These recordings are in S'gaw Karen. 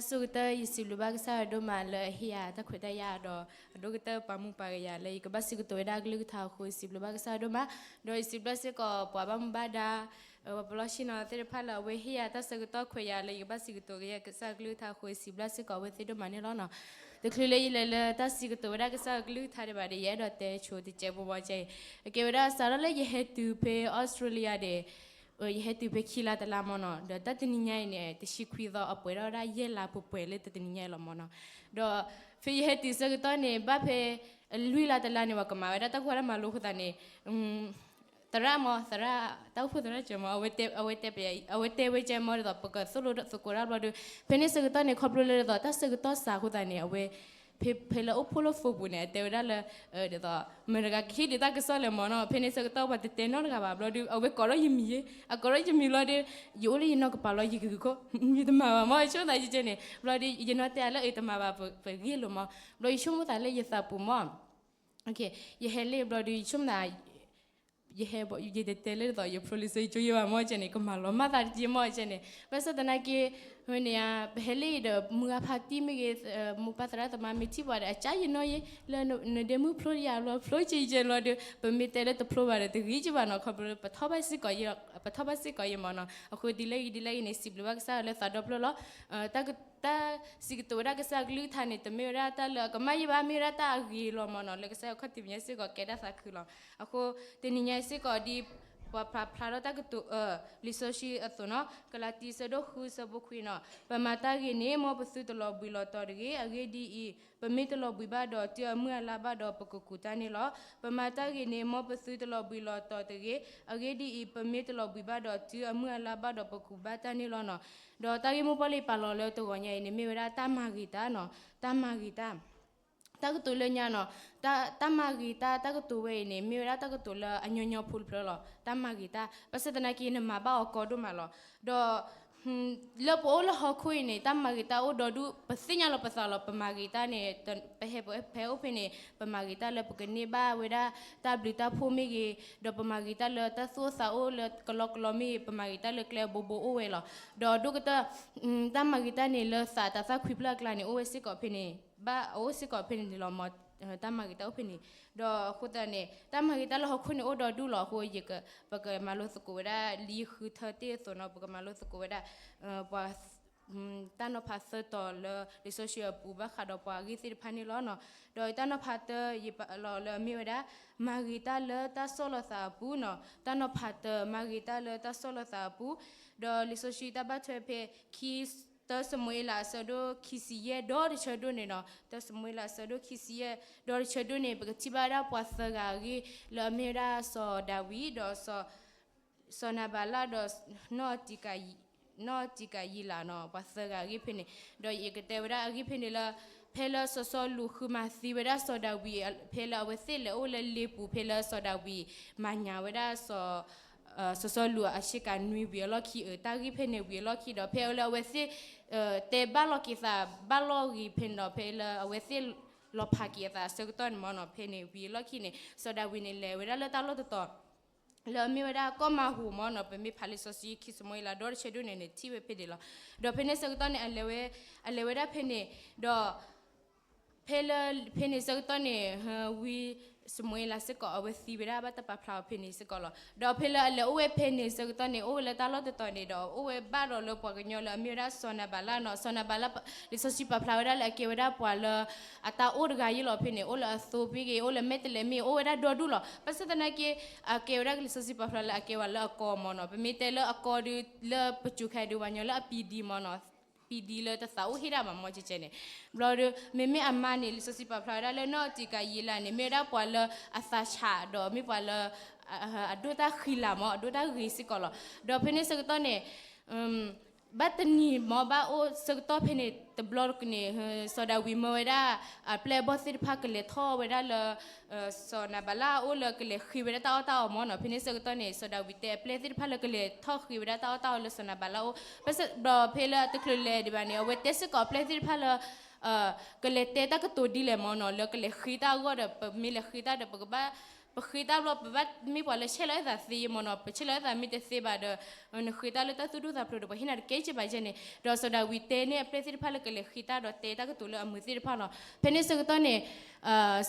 အဆိကတၢၢ် ယစံးဘျုးဘၣ်ကစၢ်ယွၤဒိၣ်မးလၢအဟ့ၣ်ယၤတၢ်ခွဲးတၢ်ယာ်ဒီး အဒိၣ်ကတၢၢ်ပှၤမုၢ်ပှၤကယၤလၢယကဘၣ်စံးကတိၤဝဲဒၣ်အကလုၢ်ကထါအဃိ ယစံးဘျုးဘၣ်ကစၢ်ယွၤဒိၣ်မး, ဒီးယစံးဘျုးစ့ၢ်ကီးပှၤဘၣ်မူဘၣ်ဒါ ပှၤပလီၢ်ဆ့ၣ်နီၤသ့ၣ်တဖၣ်လၢအဝဲဟ့ၣ်ယၤတၢ်ဆၢကတီၢ်ခွဲးယာ်လၢယကဘၣ်စံးကတိၤက့ၤကစၢ်အကလုၢ်ကထါအဃိ ယစံးဘျုးစ့ၢ်ကီးအဝဲသ့ၣ်ဒိၣ်မးန့ၣ်လီၤနီၤ. တချုးလၢယလဲၤလၢတၢ်စံးကတိၤဝဲဒၣ်ကစၢ်အကလုၢ်ကထါဒံးဘၣ်ဒီး ယအဲၣ်ဒိးတဲဆိတစဲးဖိဘီကဲအံၤ, အကဲဝဲဒၣ်စးထီၣ်လၢယဟဲတုၤဖဲအီစထြ့လယါဒီး ယဟဲတုၤဖဲခံလါတလါမ့ၢ်နီၤ, ဒီးတၢ်တနံၤညါအံၤန့ၣ် တဆံခွံသီ အပှဲၤထီၣ်ဝဲဒၣ်ယဲၢ်လါပှဲၤပှဲၤလၢတနံၤညါအံၤလီၤမ့ၢ်နီၤ. ဒီးဖဲယဟဲတုၤဆၢကတီၢ်န့ၣ် ဘၣ်ဖဲ လွံၢ်လါတလါန့ၣ် ပှၤကမၤဝဲဒၣ်တၢ်ကူၣ်ဘၣ်တၢ်မၤလိအဃိသတးန့ၣ် သရၣ်မ့ၢ်သရၣ် တၢ်အိၣ်ဖှိၣ်သရၣ်ကဲမ့ၢ် အဝဲတဲ အဝဲတဲဝဲကဲမ့ၢ်ဒ်သိး ပကသိၣ်လိသကိးတၢ်ဘျီဒီး ဖဲန့ၣ်ဆၢကတီၢ်န့ၣ် ခီဖျိလၢဒ်သိးတၢ်ဆၢကတီၢ်စှၤအဃိသတးန့ၣ် အဝဲ ဖဲ ဖဲလၢအိၣ်ဖှိၣ်လၢ Facebook ပူၤန့ၣ် အတဲဝဲဒၣ်လၢ ဒ်သိး မတၤတဂၤကဟ့ၣ်ဒုးတၢ်ကစီၣ်လဲၣ်မ့ၢ်နီၤ, ဖဲန့ၣ်ဆၢကတီၢ်ပှၤတတဲနီတဂၤဘၣ်ဘျီဒီး အဝဲကိးထီၣ်ယမံၤယဲ, အကိးထီၣ်ယမံၤဘျီဒီး ယအိၣ်လၢယနီၢ်ကပၤလီၤ ယကဂုာ်ခိၣ် ယတမၤဘၣ်မ့ၢ် ယဆိကမိၣ်သးယကဲန့ၣ် ဘျီဒီး ယနီၢ်တဲအါလၢအတမၤဘၣ် ပဂ့ၢ်လိာ်မ့ၢ်, ဘျီယဆိကမိၣ်သးလၢယသးပူၤမ့ၢ် ယဟဲလံဘျီဒီး ယဆိကမိၣ်သး ယဟဲ ယတတဲလၢဒ်သိး ယဖျိလံာ်စီဆှံကၠိယဲဘၣ်မ့ၢ်ကဲန့ၣ် ကမၤလီၤမၢ်သးတက့ၢ်မ့ၢ်ကဲန့ၣ် ဘၣ်ဆၣ်သနာ်က့ ဝဲန့ၣ်ဧါ ပဟဲလံဒီး မုၢ်ဂၤဖါတံၢ်မ့ၢ်ဂ့ၤ မိၢ်ပၢ်သရၣ်သမါမ့ၢ်ထံၣ်ပှၤဒီး အကၢ်ယနီၢ်ယဲ လၢနဒဲမုၢ်ဖျိယၤလီၤ ဖျိက့ၤယဲလီၤဒီး ပမ့ၢ်တဲလၢတဖျိဘၣ်ဒီး တဂ့ၤက့ၤဘၣ်နီၤ ခီဖျိလၢ ပထီၣ်ဘၣ်စ့ၢ်ကီးယဲမ့ၢ်နီၤ, အဃိဒ်လဲၣ်ဂ့ၤဒ်လဲၣ်ဂ့ၤန့ၣ် စံးဘျုးဘၣ်ကစၢ်ယွၤလၢသးဒီဖျၢၣ်လီၤ. တၢ်စံးကတိၤဝဲဒၣ်ကစၢ်အကလုၢ်ကထါန့ၣ် တမ့ၢ်ဝဲဒၣ်တၢ်လၢအကမၣ်ယဲဘၣ် မ့ၢ်ဝဲဒၣ်တၢ်အဂ့ၤလီၤမ့ၢ်နီၤ လၢကစၢ်ယွၤခီၣ်ထံးမဲာ်ညါစ့ၢ်ကီးကဲဒၣ်သးခုလီၤ. အဃိ တနံၤညါအံၤစ့ၢ်ကီးဒ် ပှၤဖျါထီၣ်တၢ်ကတိၤ လံာ်စီဆှံအသိးနီၤ ကလၤတံ ဆၢဒိၣ်ဃု ဆၢဖိခွံနီၤ ပမၤတၢ်ဂ့ၤန့ၣ် မ်ပသုတလီၤဘှံးလီၤတီၤတဂ့ၤ. အဂ့ၢ်ဒ်အံၤ, ပမ့ၢ်တလီၤဘှံးဘၣ်ဒီး တုၤအမုၢ်အလါဘၣ်ဒီး ပကကူးတၢ်န့ၣ်လီၤ. ပမၤတၢ်ဂ့ၤန့ၣ် မ်ပသုတလီၤဘှံးလီၤတီၤတဂ့ၤ. အဂ့ၢ်ဒ်အံၤ, ပမ့ၢ်တလီၤဘှံးဘၣ်ဒီး တုၤအမုၢ်အလါဘၣ်ဒီး ပကူးဘၣ်တၢ်န့ၣ်လီၤနီၤ. ဒီးတၢ်ဂ့ၢ်မိၢ်ပှၢ်လၢယပာ်လီၤလၢတဂီၤညါအံၤန့ၣ် မ့ၢ်ဝဲဒၣ်တၢ်မၤဂ့ၤတၢ်နီၤ, တၢ်မၤဂ့ၤတၢ် တၢ်ကတိၤလၢညါနီၤ, တၢ် တၢ်မၤဂ့ၤတၢ် တၢ်ကတိၤဝဲအံၤန့ၣ် မ့ၢ်ဝဲဒၣ်တၢ်ကတိၤလၢအညီညီဖိတဖျၢၣ်လီၤ. တၢ်မၤဂ့ၤတၢ် ဘၣ်ဆၣ်သနာ်က့ နမၤဘၣ်အီၤကီဒိၣ်မးလီၤ. ဒီး လၢပအိၣ်လၢဟီၣ်ခိၣ်အံၤန့ၣ် တၢ်မၤဂ့ၤတၢ်အိၣ်ဒီဒူၣ် ပသ့ၣ်ညါလီၤပသးလီၤ. ပမၤဂ့ၤတၢ်န့ၣ် ပဟဲ ပဟဲအိၣ်ဖဲန့ၣ် ပမၤဂ့ၤတၢ်လၢပကန့ၢ်ဘၣ်ဝဲဒၣ် တၢ်ဘျုးတၢ်ဖှိၣ်မ့ၢ်ဂ့ၤ, ဒီးပမၤဂ့ၤတၢ်လၢတၢ်သူၣ်အိၣ်သးအိၣ်လၢကလီကလီမ့ၢ်ဂ့ၤ, ပမၤဂ့ၤတၢ်လၢကျဲအဘိဘိအိၣ်ဝဲလီၤ. ဒီးဒိၣ်ကတၢၢ် တၢ်မၤဂ့ၤတၢ်န့ၣ် လၢသးတၢ်သၣ်ခွံဖျၢၣ်အကျါန့ၣ် အိၣ်ဝဲစ့ၢ်ကီးဖဲန့ၣ် ဘၣ်အအိၣ်စ့ၢ်ကီးဖဲန့ၣ်န့ၣ်လီၤမး, တၢ်မၤဂ့ၤတၢ်အိၣ်ဖဲန့ၣ်. ဒီးအဃိသတးန့ၣ် တၢ်မၤဂ့ၤတၢ်လၢဟီၣ်ခိၣ်န့ၣ်အိၣ်ဒီဒူၣ်လီၤ. အဃိ ယက ပကမၤလိသကိးဝဲဒၣ် လၢယဃုထၢတ့ၢ်အသိးနီၤ ပကမၤလိသကိးဝဲဒၣ် ပှၤ တၢ်နီၤဖးသၢတီၤလၢလံာ်စီဆှံအပူၤ ဘၣ်ဃးဒီးပှၤအဂ့ၢ်သ့ၣ်တဖၣ်န့ၣ်လီၤနီၤ. ဒီးတၢ်နီၤဖးတၢ ယပာ်လီၤလၢအမ့ၢ်ဝဲဒၣ် မၤဂ့ၤတၢ်လၢတၢ်ဆီၣ်လီၤသးအပူၤနီၤ. တၢ်နီၤဖးတၢ မၤဂ့ၤတၢ်လၢတၢ်ဆီၣ်လီၤသးအပူၤ, ဒီးလံာ်စီဆှံတၢ်ဘၣ်ထွဲဖဲ ခံ တၢစမူၤအ့လး အဆၢဒိၣ်ခံဆံယဲၢ် ဒီတဆၢဒိၣ်န့ၣ်နီၤ. တၢစမူၤအ့လး အဆၢဒိၣ်ခံဆံယဲၢ် ဒီတဆၢဒိၣ်န့ၣ် ပကထံၣ်ဘၣ်ဝဲဒၣ်ပှၤသၢဂၤအဂ့ၢ် လၢအမ့ၢ်ဝဲဒၣ်စီၤဒၤဝံး ဒီး စီၤနၤဘၤလၣ် ဒီး နီၢ်အတံကၤယံလးနီၤ, ပှၤသၢဂၤအဂ့ၢ်ဖဲန့ၣ်. ဒီးယကတဲဝဲဒၣ်အဂ့ၢ်ဖဲန့ၣ်လၢ ဖဲလၢစီၤစီလူးဃုမၤသံဝဲဒၣ်စီၤဒၤဝံး ဖဲလၢအဝဲသ့ၣ်လဲၤအိၣ်လၢလ့ပူၤ ဖဲလၢစီၤဒၤဝံးမၤညၣ်ဝဲဒၣ် စီၤစီလူးအဆ့ကၤနွံဝံၤအလီၢ်ခံ တၢ်ဂ့ၢ်ဖဲန့ၣ်ဝံၤအလီၢ်ခံ ဒီးဖဲလၢအဝဲသ့ၣ် တဲဘၣ်လီၤက့ၤသး ဘၣ်လီၢ်ဂ့ၤဖဲန့ၣ်ဒီး ဖဲလၢအဝဲသ့ၣ်လီၤဖးက့ၤအသးအဆၢကတီၢ်န့ၣ်မ့ၢ်နီၤ ဖဲန့ၣ်ဝံၤအလီၢ်ခံန့ၣ် စီၤဒၤဝံးန့ၣ် လဲၤဝဲဒၣ်လၢတၢ်လီၢ်တတီၤ လၢအမ့ၢ်ဝဲဒၣ်ကီၢ်မၤဟူးမ့ၢ်နီၤ ပမ့ၢ်ဖးလံာ်စီဆှံခံစမူၤအ့လး ဒီတဆၢဒိၣ်န့ၣ်န့ၣ် ထံၣ်ဝဲဖဲန့ၣ်လီၤ. ဒီးဖဲန့ၣ်ဆၢကတီၢ်န့ၣ် အလဲၤဝဲ အလဲၤဝဲဒၣ်ဖဲန့ၣ် ဒီး ဖဲလၢ ဖဲန့ၣ်ဆၢကတီၢ်န့ၣ် ဝံ စမူၤအ့လးစ့ၢ်ကီး အဝဲသံဝဲဒၣ်ဘၣ်တၢ်ပာ်ဖျါအီၤဖဲန့ၣ်စ့ၢ်ကီးလီၤ. ဒီးဖဲလၢအလဲၤအိၣ်ဝဲဖဲန့ၣ်ဆၢကတီၢ်န့ၣ် အိၣ်ဝဲလၢတၢ်လီၢ်တတီၤန့ၣ်ဒီး အိၣ်ဝဲဘၣ်ဒီးလၢပှၤကညီလၢအမ့ၢ်ဝဲဒၣ်စီၤနၤဘၤလၣ်နီၤ. စီၤနၤဘၤလၣ် လံာ်စီဆှံပာ်ဖျါဝဲဒၣ်လၢအကဲဝဲဒၣ်ပှၤလၢ အတၢ်အိၣ်တဂၤယ့လီၤဖဲန့ၣ် အိၣ်လၢအသိဖဲဂ့ၤ အိၣ်လၢမဲာ်တဲးလဲးမ့ၢ်ဂ့ၤ အိၣ်ဝဲဒၣ်ဒီဒူၣ်လီၤ. ဘၣ်ဆၣ်သနာ်က့ အကဲဝဲဒၣ်လံာ်စီဆှံပာ်ဖျါလၢအကဲဝဲလၢအကီမ့ၢ်နီၤ. ပမ့ၢ်တဲလၢအကီဒီး လၢပစူၤခါဒုးပှၤကညီလၢအပံၤဒံးမ့ၢ်နီၤ ပံၤဒံးလၢတသးအိၣ်ဟ့ၣ်ဒၣ်ဘၣ်မ့ၢ်ကဲကဲန့ၣ်. ဘျီဒီး မ့မ့ၢ်အမါန့ၣ် လံာ်စီဆှံပာ်ဖျါဝဲဒၣ်လၢနီၢ်အတံကၤယံလးန့ၣ် မ့ၢ်ဝဲဒၣ်ပှၤလၢအသးဆးဒီးမ့ၢ်ပှၤလၢ အဒိၣ်တၢ်ဃံလၤမ့ၢ် အဒိၣ်တၢ်ဂ့ၤစ့ၢ်ကီးလီၤ. ဒီးဖဲန့ၣ်ဆၢကတီၢ်န့ၣ် ဘၣ်တနံၤမ့ၢ် ဘၣ်အိၣ်ဆၢကတီၢ်ဖဲန့ၣ် တဘျီတကန့ၣ် စီၤဒၤဝံးမၢဝဲဒၣ် အပျဲၢ်အဘီၣ်သ့ၣ်တဖၣ်ကလဲၤထီၣ်ဝဲဒၣ်လၢ စီၤနၤဘၤလၣ်အအိၣ်လၢကလဲၤဃ့ဝဲဒၣ်တၢ်အီၣ်တၢ်အီမ့ၢ်နီၤ. ဖဲန့ၣ်ဆၢကတီၢ်န့ၣ် စီၤဒၤဝံးတဲအပျဲၢ်သ့ၣ်တဖၣ်လၢကလဲၤထီၣ်ဃ့ဝဲဒၣ်တၢ်အီၣ်တၢ်အီလၢစီၤနၤဘၤလၣ်အအိၣ်. ဘၣ်ဆၣ်ဒီးဖဲလၢတချုးလဲၤဒံးဘၣ်န့ၣ် အဝဲတဲစ့ၢ်ကီးအပျဲၢ်သ့ၣ်တဖၣ်လၢ ကလဲၤတဲတၢ်ကတိၤဒ်လဲၣ်မ့ၢ်နီၤ လၢကလဲၤဃ့တၢ်အဂီၢ်ဒီး ပမ့ၢ်လဲၤဃ့တၢ်ဒီး ပကဘၣ် ပဃ့တၢ်ဘျီ ပဘၣ်မ့ၢ်ပှၤလၢဆဲးလီၤအသးသ့မ့ၢ်နီၤ, ပဆဲးလီၤအသးမ့ၢ်တသ့ဘၣ်ဒီး နဃ့တၢ်လၢတၢ်သူၣ်ဒိၣ်သးဖျိးဒီး ပှၤဟ့ၣ်နၤတကဲကဲဘၣ်ယဲန့ၣ်, ဒီးစီၤဒၤဝံးတဲန့ၢ်အပျဲၢ်သ့ၣ်တဖၣ်လၢကလဲၤဃ့တၢ်ဒီးတဲတၢ်ကတိၤလၢအမုာ်သ့ၣ်တဖၣ်လီၤ. ဖဲန့ၣ်ဆၢကတီၢ်န့ၣ်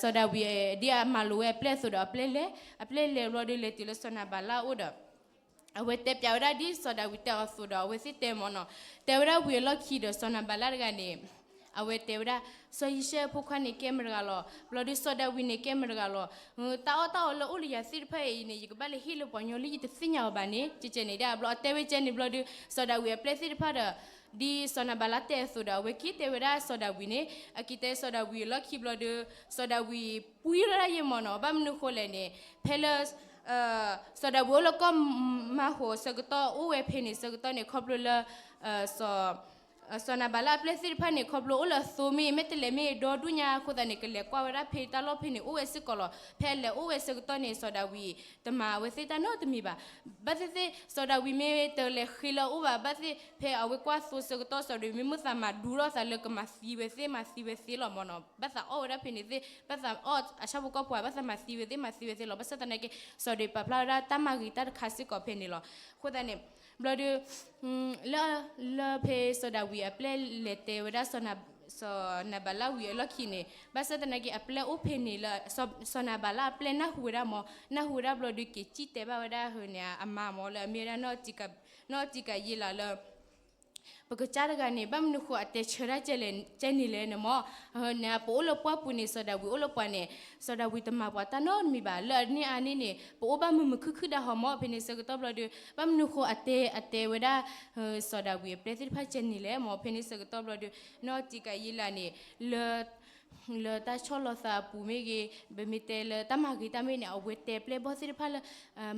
စီၤဒၤဝံး ဒ်အမၤလိာ်ဝဲအပျဲၢ်အသိးဒီးအပျဲၢ်လဲၤ, အပျဲၢ်လဲၤဘျီဒီးလဲၤတုၤလၢစီၤနၤဘၤလၣ်အအိၣ်ဒီး အဝဲတဲပျးဝဲဒၣ်ဒ်စီၤဒၤဝံးတဲအီၤအသိးဒီး အဝဲသ့ၣ်တဲမ့ၢ်နီၤ, တဲဝဲဒၣ်ဝံၤအလီၢ်ခံဒီးစီၤနၤဘၤလၣ်တဂၤန့ၣ် အဝဲတဲဝဲဒၣ် စီၤယံၤၡဲအဖိခွါန့ၣ်ကဲမတၤတဂၤလီၤ, ဘျီဒီးစီၤဒၤဝံးန့ၣ်ကဲမတၤတဂၤလီၤ, တၢ်အီၣ်တၢ်အီလၢအိၣ်လၢယၤသ့ၣ်တဖၣ်အံၤန့ၣ် ယကဘၣ်လဲၤဟ့ၣ်လၢပှၤညီလၢယတသ့ၣ်ညါအီၤဘၣ်န့ၣ် ကဲကဲန့ၣ်ဒၣ်ဘျီ အတဲဝဲကဲန့ၣ်ဘျီဒီး စီၤဒၤဝံးအပျဲၢ်သ့ၣ်တဖၣ်ဒီး ဒ်စီၤနၤဘၤလၣ်တဲအသိးဒီး အဝဲက့ၤတဲဝဲဒၣ်စီၤဒၤဝံးန့ၣ် အက့ၤတဲစီၤဒၤဝံးအလီၢ်ခံဘျီဒီး စီၤဒၤဝံးပှံထီၣ်ဒၣ်ယဲၢ်မ့ၢ်နီၤ, ဘၣ်မနုၤဃိလဲၣ်န့ၣ် ဖဲလၢ စီၤဒၤဝံးအိၣ်လၢကီၢ်မၤဟိးဆၢကတီၢ် အိၣ်ဝဲဖဲန့ၣ်ဆၢကတီၢ်န့ၣ် ခီဖျိလၢ စီၤနၤဘၤလၣ်အပျဲၢ်သ့ၣ်တဖၣ်န့ၣ် ခီဖျိအိၣ်လၢအသိမ့ၢ် မ့ၢ်တလဲၤမ့ၢ်ဒီဒူၣ်ညါအဃိသတးန့ၣ် ကလဲၤကွၢ်ဝဲဒၣ်ဖဲတၢ်လီၢ်ဖဲန့ၣ် အိၣ်ဝဲစ့ၢ်ကီးလီၤ. ဖဲအလဲၤအိၣ်ဝဲဆၢကတီၢ်န့ၣ် စီၤဒၤဝံး တမၤအဝဲသ့ၣ်တၢ်နီတမံၤဘၣ်. ဘၣ်သ့ၣ်သ့ၣ် စီၤဒၤဝံးမ့ၢ်တလဲၤဃ့လၢအအိၣ်ဘၣ် ဘၣ်သ့ၣ် ဖဲအဝဲကွၢ်သိဆၢကတီၢ် စီၤဒၤဝံးမ့ၢ်မုၢ်သးမၤဒူထီၣ်သးလၢ ကမၤသံဝဲသ့ မၤသံဝဲသ့လီၤမ့ၢ်နီၤ, ဘၣ်သးအီၣ်ဝဲဒၣ်ဖဲန့ၣ်သ့ ဘၣ်သးအီၣ်အဆၣ်ဖိကီၢ်ဖိ ဘၣ်သးမၤသံဝဲသ့ မၤသံဝဲသ့လီၤ. ဘၣ်ဆၣ်သနာ်က့ စီၤဒၤဝံးပာ်ဖျါဝဲဒၣ်တၢ်မၤဂ့ၤတၢ်တခါစ့ၢ်ကီးဖဲန့ၣ်လီၤ. အဃိသတးန့ၣ် ဘျီဒီး လၢ လၢဖဲစီၤဒၤဝံးအပျဲၢ်လဲၤတဲဝဲဒၣ် စီၤနၤဘၤလၣ်ဝံၤအလီၢ်ခံန့ၣ် ဘၣ်ဆၣ်သနာ်က့ အပျဲၢ်အိၣ်ဖဲန့ၣ်လၢ စီၤနၤဘၤလၣ်အပျဲၢ်နၢ်ဟူဝဲဒၣ်မ့ၢ် နၢ်ဟူဝဲဒၣ်ဘျီဒီး က့ၤစံၣ်တဲဘၣ်ဝဲဒၣ်ဟန့ၣ် အမါမ့ၢ်လၢအမ့ၢ်ဝဲဒၣ် နီၢ်အူတံကၤယ့လးလၢ ပကစၢ်တဂၤန့ၣ် ဘၣ်မနုၤဃိအတဲဆၢတၢ်ကဲန့ၣ်လဲၣ်န့ၣ်မ့ၢ် န့ၣ် ပအိၣ်လၢပှၢ်ပူၤန့ၣ် စီၤဒၤဝံးအိၣ်လၢပှၤန့ၣ် စီၤဒၤဝံးတမၤပှၤတၢ်နီတမံၤဘၣ် လၢအန့ၢ်အါန့ၢ်န့ၣ် ပအိၣ်ဘၣ်မုာ်မုာ်ခုၣ်ခုၣ်ဒၣ်ဟီမ့ၢ် ဖဲန့ၣ်ဆၢကတီၢ်ဘျီဒီး ဘၣ်မနုၤဃိအတဲအတဲဝဲဒၣ် စီၤဒၤဝံးအပျဲၢ်သ့ၣ်တဖၣ်ကဲန့ၣ်လဲၣ်မ့ၢ် ဖဲန့ၣ်ဆၢကတီၢ်ဘျီဒီး နီၢ်အူတံကၤယ့လးန့ၣ် လၢ လၢတၢ်ဆီၣ်လီၤသးအပူၤမ့ၢ်ဂ့ၤ ပမ့ၢ်တဲလၢတၢ်မၤဂ့ၤတၢ်မ့ၢ်န့ၣ် အဝဲတဲပျဲၢ်ဘီၣ်သ့ၣ်တဖၣ်လၢ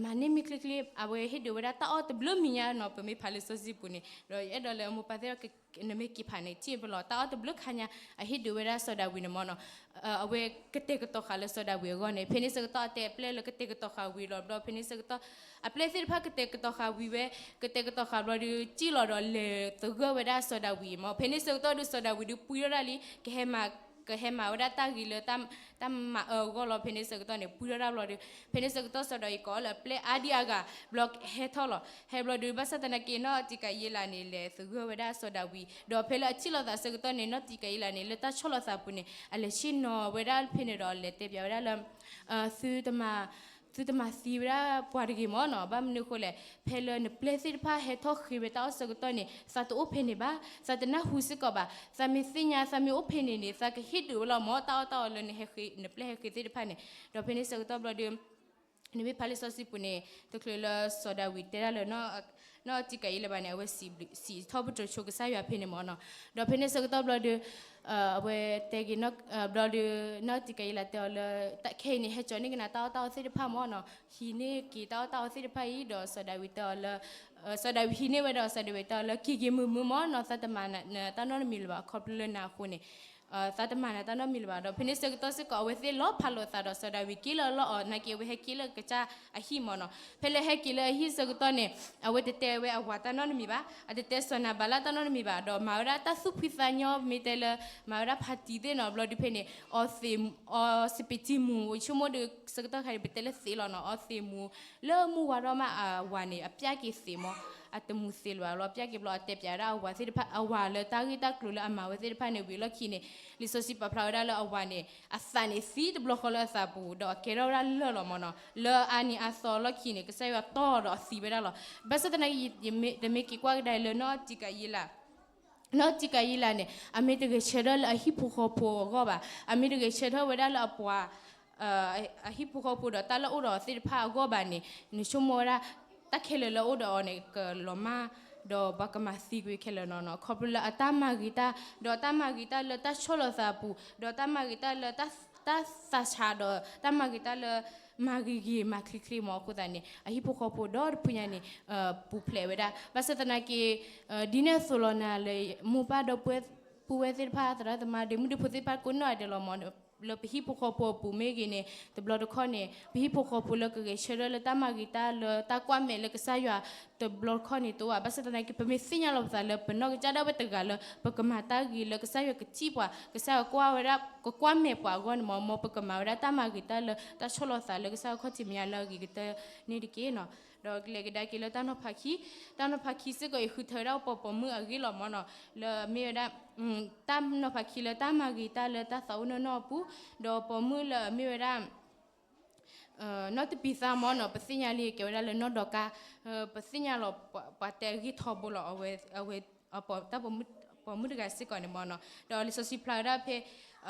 မၤန့ၢ်မ့ၢ်ချ့ချ့ အဝဲဟ့ၣ်ဒုးဝဲဒၣ်တၢ်အီၣ်တဘျုးမံၤညါနီၤ ပမ့ၢ်ဖးလံာ်စီဆှံပူၤန့ၣ် ဒီးယအဲၣ်ဒိးလၢမိၢ်ပၢ်သ့ၣ်ဒီး နမ့ၢ်က့ၤဖးန့ၣ် ထံၣ်ပလီၤ တၢ်အီၣ်တဘျုးခါညါ အဟ့ၣ်ဒုးဝဲဒၣ်စီၤဒၤဝံးန့ၣ်မ့ၢ်နီၤ အဝဲကတဲာ်ကတီၤဃာ်လၢစီၤဒၤဝံးအဂီၢ်န့ၣ် ဖဲန့ၣ်ဆၢကတီၢ်အတဲအပျဲၢ်လၢကတဲာ်ကတီၤဃာ်ဝံၤလီၤဘျီ ဖဲန့ၣ်ဆၢကတီၢ် အပျဲၢ်သ့ၣ်တဖၣ်ကတဲာ်ကတီၤဃာ်ဝံၤဝဲ ကတဲာ်ကတီၤဃာ်ဘျီဒီး စံၣ်လီၤဒီးလဲၤသဂၢၢ်ဝဲဒၣ်စီၤဒၤဝံးမ့ၢ် ဖဲန့ၣ်ဆၢကတီၢ်ဒီးစီၤဒၤဝံးဒီးပှံထီၣ်ဒၣ်လံ ကဟဲမၤ ကဟဲမၤဝဲဒၣ်တၢ်ဂ့ၤလၢ တၢ်မၤအၢအဂီၢ်လီၤ ဖဲန့ၣ်ဆၢကတီၢ်န့ၣ် ပှံထီၣ်ဒၣ်ဘျီဒီး ဖဲန့ၣ်ဆၢကတီၢ်စီၤဒၤဝံးကိးလၢအပျဲၢ်အါဒံအါဂၤ ဘျီဟဲထီၣ်လီၤ ဟဲဘျီဒီး ဘၣ်ဆၣ်သနာ်က့ နီၢ်အူတံကၤယ့လးန့ၣ် လဲၤသဂၢၢ်ဝဲဒၣ်စီၤဒၤဝံး ဒီးဖဲလၢအထံၣ်လိာ်သးဆၢကတီၢ်န့ၣ် နီၢ်အူတံကၤယ့လးန့ၣ် လၢတၢ်ဆီၣ်လီၤသးပူၤန့ၣ် အလဲၤဆ့ၣ်နီၤဝဲဒၣ်ဖဲန့ၣ်ဒီး လဲၤတဲပျးဝဲဒၣ်လၢ သုတမၤ သုတမၤသံဝဲဒၣ်ပှၤတဂ့ၤမ့ၢ်နီၤ ဘၣ်မနုၤအဃိလဲၣ် ဖဲလၢနပျဲၢ်သ့ၣ်တဖၣ်ဟဲထီၣ်ဃ့ဝဲတၢ်အီၣ်ဆၢကတီၢ်န့ၣ် သးတအိၣ်ဖဲန့ၣ်ဘၣ် သးတနၢ်ဟူစ့ၢ်ကီးဘၣ် သးမ့ၢ်သ့ၣ်ညါ သးမ့ၢ်အိၣ်ဖဲန့ၣ်န့ၣ် သးကဟ့ၣ်ဒုးဝဲလီၤမ့ၢ် တၢ်အီၣ်တၢ်အီလၢနဟဲဃ့ နပျဲၢ်ဟဲဃ့သ့ၣ်တဖၣ်န့ၣ် ဒီးဖဲန့ၣ်ဆၢကတီၢ်ဘျီဒီး နမ့ၢ်ဖးလံာ်စီဆှံပူၤန့ၣ် တချုးလၢစီၤဒၤဝံးတဲဒၣ်လၢ နီၢ်အူတံကၤယ့လးဘၣ်န့ၣ် အဝဲစံးထီၣ်ပတြၢၤဆိကစၢ်ယွၤဖဲန့ၣ်မ့ၢ်နီၤ ဒီးဖဲန့ၣ်ဆၢကတီၢ်ဘျီဒီး အဝဲတဲက့ၤ ဘျီဒီး နီၢ်အူတံကၤယ့လးတဲအီၤလၢ ခဲအံၤန့ၣ် ဟဲကၠီၤန့ၢ်က့ၤနၤတၢ်အီၣ်တၢ်အီသ့ၣ်တဖၣ်မ့ၢ်နီၤ ဟံးန့ၢ်က့ၤတၢ်အီၣ်တၢ်အီသ့ၣ်တဖၣ်အံၤ ဒီးစီၤဒၤဝံးတဲအီၤလၢ စီၤဒၤဝံးဟံးန့ၢ်ဝဲဒီးစီၤဒၤဝံးတဲအီၤလၢ က့ၤက့ၤမုာ်မုာ်မ့ၢ်နီၤ သးတမၤနတၢ်နီတမံၤလၢၤဘၣ် ခီဖျိလၢနၤအဃိန့ၣ် သးတမၤနၤတၢ်နီတမံၤလၢၤဘၣ် ဒီးဖဲန့ၣ်ဆၢကတီၢ်စ့ၢ်ကီး အဝဲသ့ၣ်လီၤဖးလိာ်သးဒီးစီၤဒၤဝံးက့ၤလၢအလီၢ်အီၤ နာ်က့အဝဲဟဲက့ၤလၢကစၢ်အဟံၣ်မ့ၢ်နီၤ ဖဲလၢဟဲက့ၤလၢအဟံၣ်ဆၢကတီၢ်န့ၣ် အဝဲတတဲဝဲအဝၤတၢ်နီတမံၤဘၣ် အတတဲစီၤနၤဘၤလၣ်တၢ်နီတမံၤဘၣ် ဒီးမၤဝဲဒၣ်တၢ်သူၣ်ဖှံသးညီ မ့ၢ်တဲလၢ မၤဝဲဒၣ်ဖးတံၢ်သ့ၣ်နီၤ ဘျီဒုးဖဲန့ၣ် အီသံး အီစပံးတံၢ်မူၤ ဆိကမိၣ်ဒီး ဆၢကတီၢ်ခါန့ၣ် ပတဲလၢသံးလီၤနီၤ အီသံးမူၤ လၢမုၢ်ဝါထီၣ်မးအဝၤန့ၣ် အပျၢ်က့ၤသံးမ့ၢ် အတမူၤသံးလၢၤဘၣ်လီၤ ပျၢ်က့ၤဘျီ အတဲပျးဝဲဒၣ်အဝၤသ့ၣ်တဖၣ် အဝၤလၢတၢ်ဂ့ၢ်တၢ်ကျိၤလၢအမၤဝဲသ့ၣ်တဖၣ်န့ၣ် ဝံၤအလီၢ်ခံန့ၣ် လံာ်စီဆှံပာ်ဖျါဝဲဒၣ်လၢအဝၤန့ၣ် အသးန့ၣ်သံတဘျီဃီလၢအသးပူၤ ဒီးအကဲထီၣ်ဝဲဒၣ်လၢၢ်လီၤမ့ၢ်နီၤ လၢအါနံၤအါသီအလီၢ်ခံန့ၣ် ကစၢ်ယွၤတီၢ်ဒီးအသံဝဲဒၣ်လီၤ ဘၣ်ဆၣ်သနာ်က့ တမ့ၢ်က့ၤကွၢ်ကဒါလၢနီၢ်အူတံကၤယ့လး နီၢ်အူတံကၤယ့လးန့ၣ် အမ့ၢ်တဂဲၤဆၢထၢၣ်လၢအဟံၣ်ဖိဃီဖိအဂီၢ်ဘၣ် အမ့ၢ်တဂဲၤဆၢထၢၣ်ဝဲဒၣ်လၢအပှၤ အဟံၣ်ဖိဃီဖိဒီးတၢ်လၢအိၣ်ဒီးအီၤသ့ၣ်တဖၣ်အဂီၢ်ဘၣ်န့ၣ် နဆိကမိၣ်ဝဲဒၣ် တၢ်ခဲလၢာ်လၢအိၣ်ဒီးအီၤန့ၣ် ကလီၤမၢ် ဒီးပှၤကမၤသံကွံာ်ခဲလၢာ်နီၤနီၤ ခီဖျိလၢအတၢ်မၤဂ့ၤတၢ် ဒီးတၢ်မၤဂ့ၤတၢ်လၢတၢ်ဆီၣ်လီၤသးအပူၤ ဒီးတၢ်မၤဂ့ၤတၢ်လၢ တၢ်သးဆးဒီး တၢ်မၤဂ့ၤတၢ်လၢ မၤဂ့ၤဂ့ၤမၤချ့ချ့မ့ၢ်အဃိသတးန့ၣ် အဟံၣ်ဖိဃီဖိဒီတဖုညါန့ၣ် ပူၤဖျဲးဝဲဒၣ် ဘၣ်ဆၣ်သနာ်က့ ဒ်န့ၣ်အသိးလီၤနၤလၢ မိၢ်ပၢ်ဒီပုၢ်ဝဲၢ်သ့ၣ်တဖၣ် သရၣ်သမါ ဒ့မုၣ်ဒ့ဖိသ့ၣ်တဖၣ်ကိးနီၢ်ဂၤဒဲးလီၤမ့ၢ် လၢပဟံၣ်ဖိဃီဖိအပူၤမ့ၢ်ဂ့ၤန့ၣ် တဘျီတခီၣ်န့ၣ် ပဟံၣ်ဖိဃီဖိလၢကဂဲၤဆၢထၢၣ်လၢတၢ်မၤဂ့ၤတၢ်လၢတၢ်ကွၢ်မဲာ်လၢကစၢ်ယွၤ တဘျီတခီၣ်န့ၣ်တအိၣ်ဘၣ်. ဘၣ်ဆၣ်သနာ်က့ ပမ့ၢ်သ့ၣ်ညါလီၤပသးလၢပနီၢ်ကစၢ်ဒၣ်ဝဲတဂၤလၢ ပကမၤတၢ်ဂ့ၤလၢကစၢ်ယွၤကထံၣ်ပှၤ ကစၢ်ယွၤကွၢ်ဝဲဒၣ် ကကွၢ်မဲာ်ပှၤအဂီၢ်န့ၣ်မ့ၢ် မ်ပကမၤဝဲဒၣ်တၢ်မၤဂ့ၤတၢ်လၢတၢ်ဆီၣ်လီၤသးလၢကစၢ်ခီၣ်ထံးမဲာ်ညါလၢအဂ့ၤကတၢၢ်န့ၣ်တက့ၢ်နီၤ. ဒီးကလဲၤကဒါက့ၤလၢတၢ်နီၤဖးခံ, တၢ်နီၤဖးခံစ့ၢ်ကီးအံၤ ဃုထၢဝဲဒၣ်ပှၤပိာ်မုၣ်အဂ့ၢ်လီၤမ့ၢ်နီၤ, လၢအမ့ၢ်ဝဲဒၣ် တၢ်နီၤဖးခံလၢတၢ်မၤဂ့ၤတၢ်လၢတၢ်သးအိၣ်နီၢ်နီၢ်အပူၤ, ဒီးပိာ်မုၣ်လၢအမ့ၢ်ဝဲဒၣ် နီၢ်တပံၤသါမ့ၢ်နီၤ, ပသ့ၣ်ညါလံကဲဝဲဒၣ်လၢနီၢ်ဒီကါ, ပသ့ၣ်ညါလီၤ ပှၤတဲအဂ့ၢ်ထီဘိလီၤ, အဝဲ တၢ်ပိာ်မုၣ်တဂၤစ့ၢ်ကီးန့ၣ်မ့ၢ်နီၤ. ဒီးလံာ်စီဆှံဖျါဝဲဒၣ်ဖဲ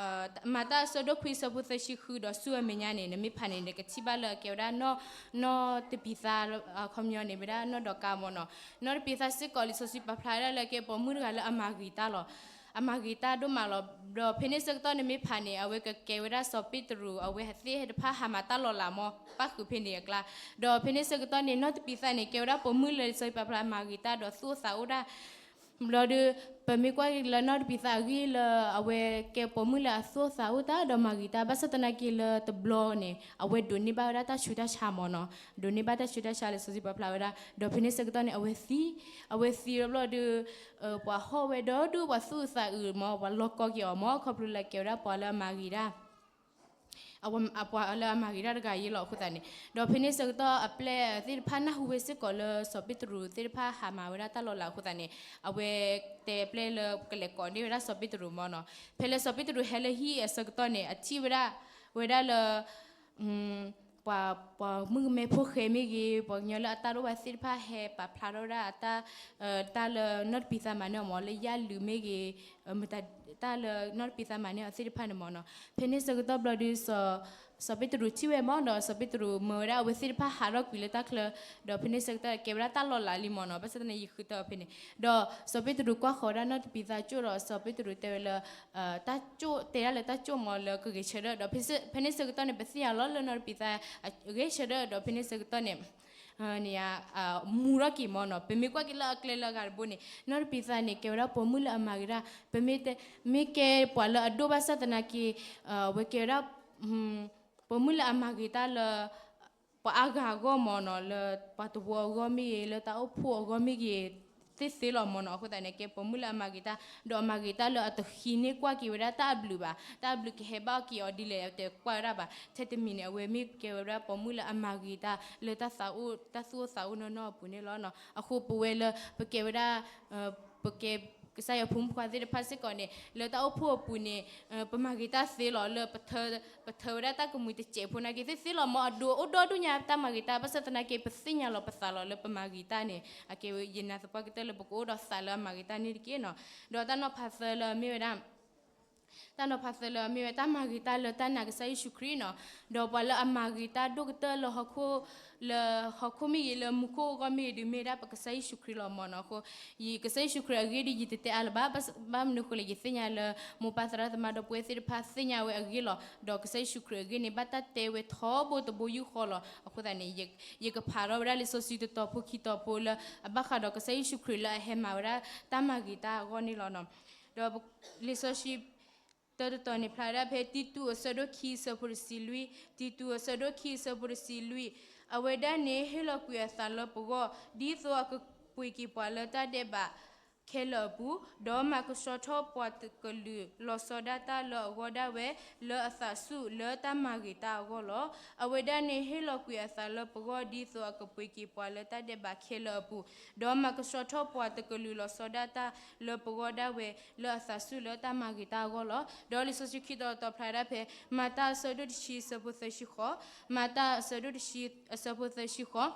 မၤတၢ်အဆၢဒိၣ်ခွံအဆၢဖိသၢဆံဃုဒီးဆူအမဲာ်ညါန့ၣ် နမ့ၢ်ဖးန့ၣ် နကထံၣ်ဘၣ်လၢအကဲဝဲဒၣ် နီၢ်တပံၤသါ အခီပညီန့ၣ် ဝဲဒၣ်နီၢ်ဒီကါမ့ၢ်နီၤ. နီၢ်တပံၤသါစ့ၢ်ကီး လံာ်စီဆှံပာ်ဖျါဝဲဒၣ်လၢကဲပိာ်မုၣ်တဂၤလၢအမၤဂ့ၤတၢ်လီၤ. အမၤဂ့ၤတၢ်ဒိၣ်မးလီၤ. ဒီးဖဲန့ၣ်ဆၢကတီၢ်န့ၣ်မ့ၢ်ဖးန့ၣ် အဝဲကကဲဝဲဒၣ်စီၤပ့းတရူး အဝဲသ့ၣ်တဖၣ်ဟးမၤတၢ်လီၤလးမ့ၢ် ပၣ်ဃုာ်ဖဲန့ၣ်အကျါ. ဒီးဖဲန့ၣ်ဆၢကတီၢ်န့ၣ် နီၢ်တပံၤသါန့ၣ် ကဲဝဲဒၣ်ပိာ်မုၣ်လၢလံာ်စီဆှံပာ်ဖျါမၤဂ့ၤတၢ်ဒီးသူၣ်အိၣ်သးအိၣ်တၢ် ဘျီဒီး ပမ့ၢ်ကွၢ်လၢနီၢ်တပံၤသါအဂ့ၢ်လၢ အဝဲကဲပိာ်မုၣ်လၢအသူၣ်အိၣ်သးအိၣ်တၢ်ဒီးမၤဂ့ၤတၢ် ဘၣ်ဆၣ်သနာ်က့လၢတဘျီန့ၣ် အဝဲဒိးန့ၢ်ဘၣ်ဝဲဒၣ်တၢ်ဆူးတၢ်ဆါမ့ၢ်နီၤ, ဒိးန့ၢ်ဘၣ်တၢ်ဆူးတၢ်ဆါလံာ်စီဆှံပာ်ဖျါဝဲဒၣ်. ဒီးဖဲန့ၣ်ဆၢကတီၢ်န့ၣ် အဝဲသံ, အဝဲသံလီၤဘျီဒီး ပှၤဟီၣ်ဝဲဒီဒူၣ်ပှၤသူၣ်အုးသးအုးမ့ၢ် ပှၤလီၢ်ကီက့ၤအီၤမ့ၢ် ခီဖျိလၢကဲဝဲဒၣ်ပှၤလၢအမၤဂ့ၤတၢ် အပှၤလၢအမၤဂ့ၤတၢ်တဂၤအံၤလီၤ. အဃိသတးန့ၣ် ဒီးဖဲန့ၣ်ဆၢကတီၢ်အပျဲၢ်သ့ၣ်တဖၣ်နၢ်ဟူဝဲစ့ၢ်ကီးလၢ စီၤပ့းတရူးသ့ၣ်တဖၣ်ဟးမၤဝဲဒၣ်တၢ်လီၤလးအဃိသတးန့ၣ် အဝဲတဲပျဲၢ်လၢကလဲၤကိးန့ၢ်ဝဲဒၣ်စီၤပ့းတရူးမ့ၢ်နီၤ. ဖဲလၢစီၤပ့းတရူးဟဲလၢဟံၣ်အဆၢကတီၢ်န့ၣ် အထံၣ်ဝဲဒၣ် ဝဲဒၣ်လၢ ပှၤ ပှၤမုၣ်ကမဲဖိဃဲမ့ၢ်ဂ့ၤ ပှၤကညီလၢအတၢ်ဒိၣ်ဘၣ်သ့ၣ်တဖၣ်ဟဲပာ်ဖျါထီၣ်ဝဲဒၣ်အတၢ် တၢ်လၢနီၢ်တပံၤသါမၤန့ၢ်အီၤမ့ၢ် လၢယၣ်လုာ်မ့ၢ်ဂ့ၤ တၢ်လၢနီၢ်တပံၤသါမၤန့ၢ်အီၤသ့ၣ်တဖၣ်န့ၣ်မ့ၢ်နီၤ. ဖဲန့ၣ်ဆၢကတီၢ်ဘျီဒီး စီၤပ့းတရူးထံၣ်ဝဲမ့ၢ်ဒီး စီၤပ့းတရူးမၢဝဲဒၣ်အဝဲသ့ၣ်တဖၣ်ဟးထီၣ်ကွံာ်လၢတၢ်ချၢ, ဒီးဖဲန့ၣ်ဆၢကတီၢ်ကဲဝဲဒၣ်တၢ်လီၤလးလံမ့ၢ်နီၤ. ဘၣ်ဆၣ်သနာ်က့ ယဃုထၢဖဲန့ၣ် ဒီးစီၤပ့းတရူးကွၢ်ဃီၤဝဲဒၣ်နီၢ်တပံၤသါကၠိၣ်ဒီး စီၤပ့းတရူးတဲဝဲလၢ တၢ်ကၠိၣ်တဲဒၣ်လၢတၢ်ကၠိၣ်မ့ၢ်လၢကဂဲၤဆၢထၢၣ် ဒီးဖဲန့ၣ်ဆၢကတီၢ်န့ၣ် ပသ့ၣ်ညါလီၤလၢနီၢ်တပံၤသါ ဂဲၤဆၢထၢၣ် ဒီးဖဲန့ၣ်ဆၢကတီၢ်န့ၣ် န့ၣ် မူထီၣ်က့ၤမ့ၢ်နီၤ. ပမ့ၢ်ကွၢ်က့ၤလၢအကျဲလၢအဂၤတဘိန့ၣ် နီၢ်တပံၤသါန့ၣ် ကဲဝဲဒၣ်ပိာ်မုၣ်လၢအမၤဂ့ၤတၢ်, ပမ့ၢ်တဲ မ့ၢ်ကဲပှၤလၢအဒိၣ်ဘၣ်ဆၣ်သနာ်က့ အဝဲကဲဝဲဒၣ် ပိာ်မုၣ်လၢအမၤဂ့ၤတၢ်လၢ ပှၤအါဂၤအဂီၢ်မ့ၢ်နီၤ, လၢပှၤတဝၢအဂီၢ်မ့ၢ်ဂ့ၤ လၢတၢ်အိၣ်ဖှိၣ်အဂီၢ်မ့ၢ်ဂ့ၤ သ့သ့လီၤမ့ၢ်နီၤ. အဃိသတးန့ၣ် ကဲပိာ်မုၣ်လၢအမၤဂ့ၤတၢ် ဒီးအမၤဂ့ၤတၢ်လၢအတဃံန့ၢ်ကွၢ်က့ၤဝဲဒၣ်တၢ်အဘျုးဘၣ်, တၢ်အဘျုးကဟဲဘၣ်အီၤက့ၤအီၤဒ်လဲၣ် အတကွၢ်ဝဲဒၣ်ဘၣ်. ထဲတမံၤန့ၣ် အဝဲမ့ၢ်ကဲဝဲဒၣ်ပိာ်မုၣ်လၢအမၤဂ့ၤတၢ် လၢတၢ်သးအိၣ် တၢ်သူၣ်အိၣ်သးအိၣ်နီၢ်နီၢ်အပူၤန့ၣ်လီၤ. အဃိပဝဲလၢ ပကဲဝဲဒၣ် ပကဲ ကစၢ်ယွၤဖိမုၣ်ဖိခွါသ့ၣ်တဖၣ်စ့ၢ်ကီးန့ၣ် လၢတၢ်အိၣ်ဖှိၣ်အပူၤန့ၣ် ပမၤဂ့ၤတၢ်သ့လီၤ လၢ ပထၢဝဲဒၣ်တၢ်ကမှံၤတစဲးဖိနာ်က့ သ့သ့လီၤမ့ၢ် အဒိးအိၣ်ဒီဒူၣ်ညါတၢ်မၤဂ့ၤတၢ် ဘၣ်ဆၣ်သနာ်က့ ပသ့ၣ်ညါလီၤပသးလီၤလၢပမၤဂ့ၤတၢ်န့ၣ် အကဲဝဲယနာ်သပှၢ်ကတၢၢ်လၢပကအိၣ်ဒီးသးလၢအမၤဂ့ၤတၢ်န့ၣ်တက့ၢ်နီၤ. ဒီးတၢ်နီၤဖးသၢလၢအမ့ၢ်ဝဲဒၣ် တၢ်နီၤဖးသၢလၢအမ့ၢ်ဝဲတၢ်မၤဂ့ၤတၢ်လၢတၢ်နာ်ကစၢ်ယ့ၣ်ၡူးခရံာ်နီၤ. ဒီးပှၤလၢအမၤဂ့ၤတၢ်ဒိၣ်ကတၢၢ်လၢဟီၣ်ခိၣ် လၢဟီၣ်ခိၣ်မ့ၢ်ဂ့ၤ လၢမူခိၣ်အဂီၢ်မ့ၢ်ဂ့ၤ ဒုးမ့ၢ်ဒၣ်ပကစၢ်ယ့ၣ်ၡူးခရံာ်လီၤမ့ၢ်နီၤ. အဃိ ယကစၢ်ယ့ၣ်ၡူးခရံာ်အဂ့ၢ်ဒီး ယတတဲအါလၢၤဘၣ်, ဘၣ်မနုၤအဃိလဲၣ် ယသ့ၣ်ညါလၢ မိၢ်ပၢ်သရၣ်သမါဒီပုၢ်ဝဲၢ်သ့ၣ်တဖၣ်သ့ၣ်ညါဝဲအဂ့ၢ်လီၤ. ဒီးကစၢ်ယ့ၣ်ၡူးခရံာ်အဂ့ၢ်န့ၣ် ဘၣ်တၢ်တဲဝဲထီဘိတဘိယူၢ်ဃီလီၤ. အဃိသတးန့ၣ် ယကဖးထီၣ်ဝဲဒၣ်လံာ်စီဆှံတတီၤဖိခံတီၤဖိလၢ အဘၣ်ဃးဒီးကစၢ်ယ့ၣ်ၡူးခရံာ်လၢအဟဲမၤဝဲဒၣ်တၢ်မၤဂ့ၤတၢ်အဂီၢ်န့ၣ်လီၤ. ဒီးလံာ်စီဆှံ တၢတတီၤန့ၣ် ဖျါဝဲဒၣ်ဖဲတံတူးအဆၢဒိၣ်ခံအဆၢဖိတဆံလွံၢ်, တံတူးအဆၢဒိၣ်ခံအဆၢဖိတဆံလွံၢ်, အဝဲဒၣ်န့ၣ်ဟ့ၣ်လီၤကွံာ်အသးလၢပဂီၢ် ဒ်သိးအကပှ့ၤက့ၤပှၤလၢတၢ်ဒဲးဘးခဲလၢာ်အပူၤ, ဒီးမၤကဆှီထီၣ်ပှၤတကလုာ်လီၤဆီဒၣ်တၢ်လၢအဂီၢ်ဒၣ်ဝဲ လၢအသးဆူၣ်လၢတၢ်မၤဂ့ၤတၢ်အဂီၢ်လီၤ. အဝဲဒၣ်န့ၣ်ဟ့ၣ်လီၤကွံာ်အသးလၢပဂီၢ် ဒ်သိးအကပှ့ၤက့ၤပှၤလၢတၢ်ဒဲးဘးခဲလၢာ်အပူၤ, ဒီးမၤကဆှီထီၣ်ပှၤတကလုာ်လီၤဆီဒၣ်တၢ်လၢပဂီၢ်ဒၣ်ဝဲ လၢအသးဆူၣ်လၢတၢ်မၤဂ့ၤတၢ်အဂီၢ်လီၤ. ဒီးလံာ်စီဆှံခံတီၤတတီၤဖျါဝဲဒၣ်ဖဲ မၤတၢ်အဆၢဒိၣ်တဆံအဆၢဖိသၢဆံဃိး, မၤတၢ်အဆၢဒိၣ်တဆံအဆၢဖိသၢဆံဃိး,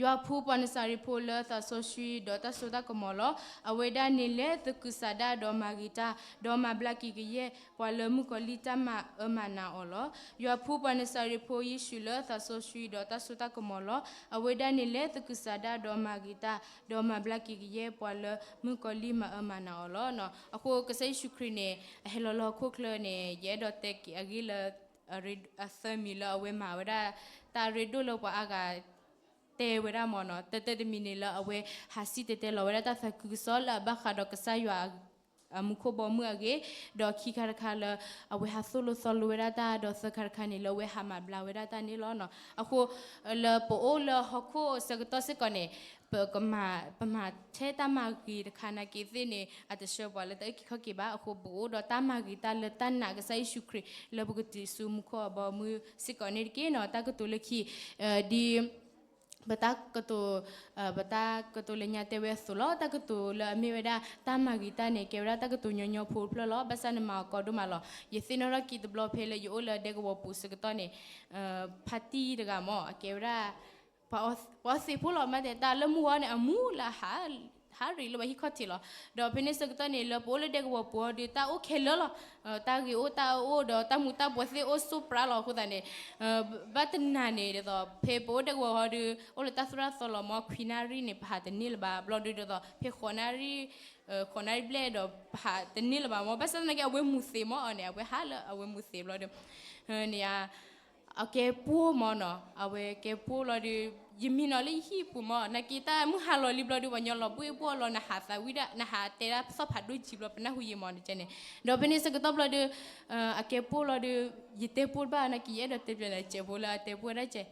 ယွၤဖှူပှၤနစၤရ့းဖိလၢသးစီဆှံဒီးတၢ်စိတၢ်ကမီၤလီၤ. အဝဲဒၣ်န့ၣ်လဲၤသကုၤဆးဒးဒီးမၤဂ့ၤတၢ်, ဒီးမၤဘျါက့ၤကယဲၢ်ပှၤလၢမုၣ်ကီၤလံၢ်တၢ်မၤအၢမၤနးအီၤလီၤ. ယွၤဖှူပှၤနစၤရ့းဖိယ့ၣ်ၡူးလၢသးစီဆှံဒီးတၢ်စိတၢ်ကမီၤလီၤ. အဝဲဒၣ်န့ၣ်လဲၤသကုၤဆးဒးဒီးမၤဂ့ၤတၢ်, ဒီးမၤဘျါက့ၤကယဲၢ်ပှၤလၢမုၣ်ကီၤလံၢ်မၤအၢမၤနးအီၤလီၤ. အဃိကစၢ်ယ့ၣ်ၡူးခရံာ်န့ၣ် အဟဲလီၤလၢဟီၣ်ခိၣ်ချၢန့ၣ် ယအဲၣ်ဒိးတဲက့ၤအဂ့ၢ်လၢ အသၢမံၤလၢအဝဲမၤဝဲဒၣ် တၢ်ရ့ဒိၣ်လၢပှၤအါဂၤတဲဝဲဒၣ်မ့ၢ်နီၤ, တၢတၢတမံၤန့ၣ်လၢအဝဲဟးစံၣ်တဲၤတဲလီၤဝဲဒၣ်တၢ်သးခုကစီၣ်လၢအဘၣ်ဃးဒီးကစၢ်ယွၤ အမူခိၣ်ဘီမုၢ်အဂ့ၢ်, ဒီးခံခါတခါလၢ အဝဲဟးသိၣ်လိသီလိဝဲဒၣ်တၢ်, ဒီးသၢခါတခါန့ၣ် လၢအဝဲဟးမၤဘျါဝဲဒၣ်တၢ်န့ၣ်လီၤ. အဃိ လၢပအိၣ်လၢဟီၣ်ခိၣ်အဆၢကတီၢ်စ့ၢ်ကီးန့ၣ် ပကမၤ, ပမၤထဲတၢ်မၤဂ့ၤတခါနာ်က့သ့ၣ်န့ၣ် အတဆှၢပှၤလၢတၢ်အုၣ်က့ၤခီၣ်က့ၤဘၣ်. အဃိပအိၣ်ဒီးတၢ်မၤဂ့ၤတၢ်လၢတၢ်နာ်ကစၢ်ယ့ၣ်ၡူးခရံာ် လၢပကတုၤဆူမူခိၣ်အဘီအမုၢ်စ့ၢ်ကီးန့ၣ်တက့ၢ်နီၤ. တၢ်ကတိၤလၢခံ ဒ် ပတၢ်ကတိၤ, ပတၢ်ကတိၤလၢညါတဲဝဲအသိးလီၤ. တၢ်ကတိၤလၢအမ့ၢ်ဝဲဒၣ် တၢ်မၤဂ့ၤတၢ်န့ၣ် ကဲဝဲဒၣ်တၢ်ကတိၤညီညီဖိတဖျၢၣ်လီၤ. ဘၣ်ဆၣ်နမၤအီၤကီဒိၣ်မးလီၤ. ယသ့ၣ်နီၣ်ထီၣ်က့ၤတဘျီဖဲလၢယအိၣ်လၢဒဲကဝီၤပူၤဆၢကတီၢ်န့ၣ် ဖါတံၢ်တဂၤမ့ၢ် အကဲဝဲဒၣ် ပှၤအီသံးဖိလီၤ. မ့ၢ်တဲတၢ်လၢမုၢ်ဂီၤန့ၣ် အမူလၢ ဟးရံးလၢပှၤဟံၣ်ခီၣ်ထံးလီၤ. ဒီးဖဲန့ၣ်ဆၢကတီၢ်န့ၣ် လၢပအိၣ်လၢဒဲကဝီၤပူၤအီၤဒီး တၢ်အိၣ်ခဲလၢာ်လီၤ. တၢ်ဂ့ၤအိၣ်တၢ်အၢအိၣ်ဒီး တၢ်မူၤတၢ်ဘှီးသ့ၣ်အိၣ်ဆိးပြးလီၤ. အဃိသတးန့ၣ် ဘၣ်တနၤန့ၣ်ဒ်သိး ဖဲပအိၣ်ဒဲကဝီၤအီၤဒီး အိၣ်လၢတၢ်သိၣ်တၢ်သီလီၤမ့ၢ် ခွံနၣ်ရံၣ်န့ၣ် ပဟးတန့ၢ်လၢၤဘၣ်. ဘျီဒုးဒ်သိး ဖဲဃိးနၣ်ရံၣ် ဃိးနၣ်ရံၣ်ဘျဲၣ်ဒီး ပဟးတန့ၢ်လၢၤဘၣ်မ့ၢ်. ဘၣ်ဆၣ်သနာ်က့ အဝဲမူၤသံးမ့ၢ်အီၤန့ၣ် အဝဲဟးလၢအဝဲမူၤသံးဘျီဒီး န့ၣ်ဧါ အကဲပိၢ်မ့ၢ်နီၤ. အဝဲကဲပိၢ်လီၤဒီး ယမံနီၤလၢယဟံၣ်ပူၤမ့ၢ် နာ်က့တၢ်မုၢ်ဟါလီၤလံဘျီဒီး ပှၤညီလီၤဘှ့ၣ်ပိၢ်အလီၤ နဟးသးဝံၣ်ဒၣ် နဟးတဲဒၣ်သီၣ်ဖးဒိၣ်ကံဘျီ ပနၢ်ဟူယံာ်မ့ၢ်န့ၣ်ကဲန့ၣ်. ဒီးဖဲန့ၣ်ဆၢကတီၢ်ဘျီဒီး အကဲပိၢ်လီၤဒီး ယတဲပိၢ်တဘၣ် နာ်က့ ယအဲၣ်ဒိးတဲပျဲးနၤ ကဲပိၢ်လၢအတဲပိၢ်ဝဲဒၣ်ကဲ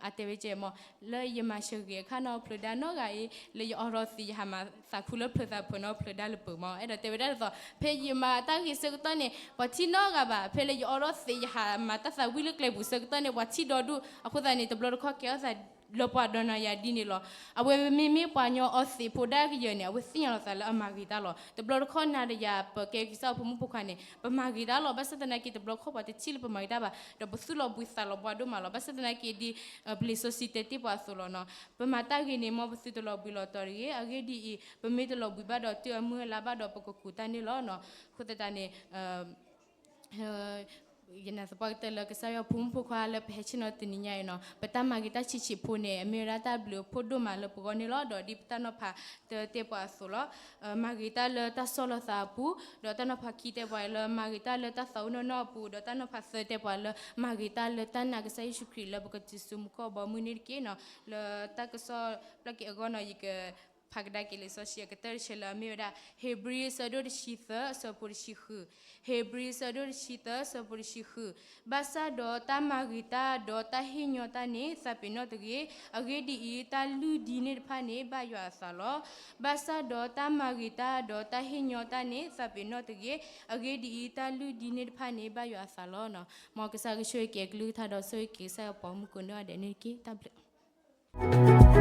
အတဲဝဲကဲမ့ၢ် လၢယမၤဆၢဂ့ၤအခါနီၤ ဖျၢးဒါနီတဂၤအံၤ လၢယအိးထီၣ်သံး ယဟးမၤသးခုလၢဖျၢးသးဖၢနီၤ ဖျၢးဒါလၢပၢၤမ့ၢ် အဲၣ်ဒိးတဲဝဲဒၣ်ဒ်သိး ဖဲယမၤတၢ်ဂ့ၤဆၢကတီၢ်န့ၣ် ပှၤထံၣ်နီတဂၤဘၣ်. ဖဲလၢယအိးထီၣ်သံး ယဟးမၤတၢ်သးဝံၣ်လၢကျဲပူၤဆၢကတီၢ်န့ၣ် ပှၤထံၣ်ဒီဒူၣ်. အဃိသတးန့ၣ် တဘျီတခီၣ်ကဲထီၣ်သးလၢပှၤဒီးနၤယၤဒ်န့ၣ်လီၤ. အဝဲမ့မ့ၢ်ပှၤညီအီသံးဖိဒၣ်ကယၢၤန့ၣ် အဝဲသ့ၣ်ညါလီၤသးလၢအမၤဂ့ၤတၢ်လီၤ. တဘျီတခီၣ်နၤဒီးယၤ ပကဲကစၢ်ဖိမုၣ်ဖိခွါန့ၣ် ပမၤဂ့ၤတၢ်လီၤ. ဘၣ်ဆၣ်သနာ်က့ တဘျီတခီၣ်ပှၤတထံၣ်လၢပမၤဂ့ၤတၢ်ဘၣ် ဒီးပသူၣ်လီၤဘှံးသးလီၤဘှါဒိၣ်မးလီၤ. ဘၣ်ဆၣ်သနာ်က့ဒ် ပလံာ်စီဆှံတဲတ့ၢ်ပှၤအသိးလီၤနီၤ ပမၤတၢ်ဂ့ၤန့ၣ် မ်ပသုတလီၤဘှံးလီၤတီၤတဂ့ၤ. အဂ့ၢ်ဒ်အံၤ, ပမ့ၢ်တလီၤဘှံးဘၣ်ဒီး တုၤအမုၢ်အလါဘၣ်ဒီးပကကူးတၢ်န့ၣ်လီၤနီၤ. အဃိသတးန့ၣ် ယနာ်သပှၢ်ကတၢၢ်လၢကစၢ်ယွၤဖိမုၣ်ဖိခွါလၢပဟဲဆ့ၣ်နီၤတနံၤညါအံၤနီၤ ပတၢ်မၤဂ့ၤတၢ်ဆံးဆံးဖိန့ၣ် အမ့ၢ်ဝဲဒၣ်တၢ်ဘျုးအဖှိၣ်ဒိၣ်မးလၢပဂီၢ်န့ၣ်လီၤ. ဒီးဒ်ပတၢ်နီၤဖးတၢတဲပှၤအသိးလီၤ မၤဂ့ၤတၢ်လၢတၢ်ဆီၣ်လီၤသးအပူၤ, ဒီးတၢ်နီၤဖးခံတဲပှၤလၢမၤဂ့ၤတၢ်လၢတၢ်သးအိၣ်နီၢ်နီၢ်အပူၤ, ဒီးတၢ်နီၤဖးသၢတဲပှၤလၢ မၤဂ့ၤတၢ်လၢတၢ်နာ်ကစၢ်ယ့ၣ်ၡူးခရံာ်လၢပကတုၤဆူမူခိၣ်အဘီအမုၢ်န့ၣ်တက့ၢ်နီၤ. လၢတၢ်ကစီၣ်ပျၢ်က့ၤအဂီၢ်နီၤ ယကဖးကဒါက့ၤလံာ်စီဆှံအကတၢၢ်တဆၢလၢအမ့ၢ်ဝဲဒၣ် ဧ့ၤဘြံၤအဆၢဒိၣ်တဆံသၢအဆၢဖိတဆံဃု, ဧ့ၤဘြံၤအဆၢဒိၣ်တဆံသၢအဆၢဖိတဆံဃု, ဘၣ်ဆၣ်ဒီးတၢ်မၤဂ့ၤတၢ်ဒီးတၢ်ဟ့ၣ်ညီတၢ်န့ၣ် သးပ့ၤနီၣ်တဂ့ၤ. အဂ့ၢ်ဒ်အံၤ, တၢ်လုၢ်ဒံးန့ၣ်တဖၣ်န့ၣ် ဘၣ်ယွၤအသးလီၤ. ဘၣ်ဆၣ်ဒီးတၢ်မၤဂ့ၤတၢ်ဒီးတၢ်ဟ့ၣ်ညီတၢ်န့ၣ် သးပ့ၤနီၣ်တဂ့ၤ. အဂ့ၢ်ဒ်အံၤ, တၢ်လုၢ်ဒံးန့ၣ်တဖၣ်န့ၣ် ဘၣ်ယွၤအသးလီၤ. မ်ကစၢ်ကဆိၣ်ဂ့ၤက့ၤအကလုၢ်ကထါဒီးဆိၣ်ဂ့ၤက့ၤကစၢ်ယွၤပှၤမုၢ်ကိးနီၢ်ဂၤဒဲးန့ၣ်တက့ၢ်. တၢ်ဘျုး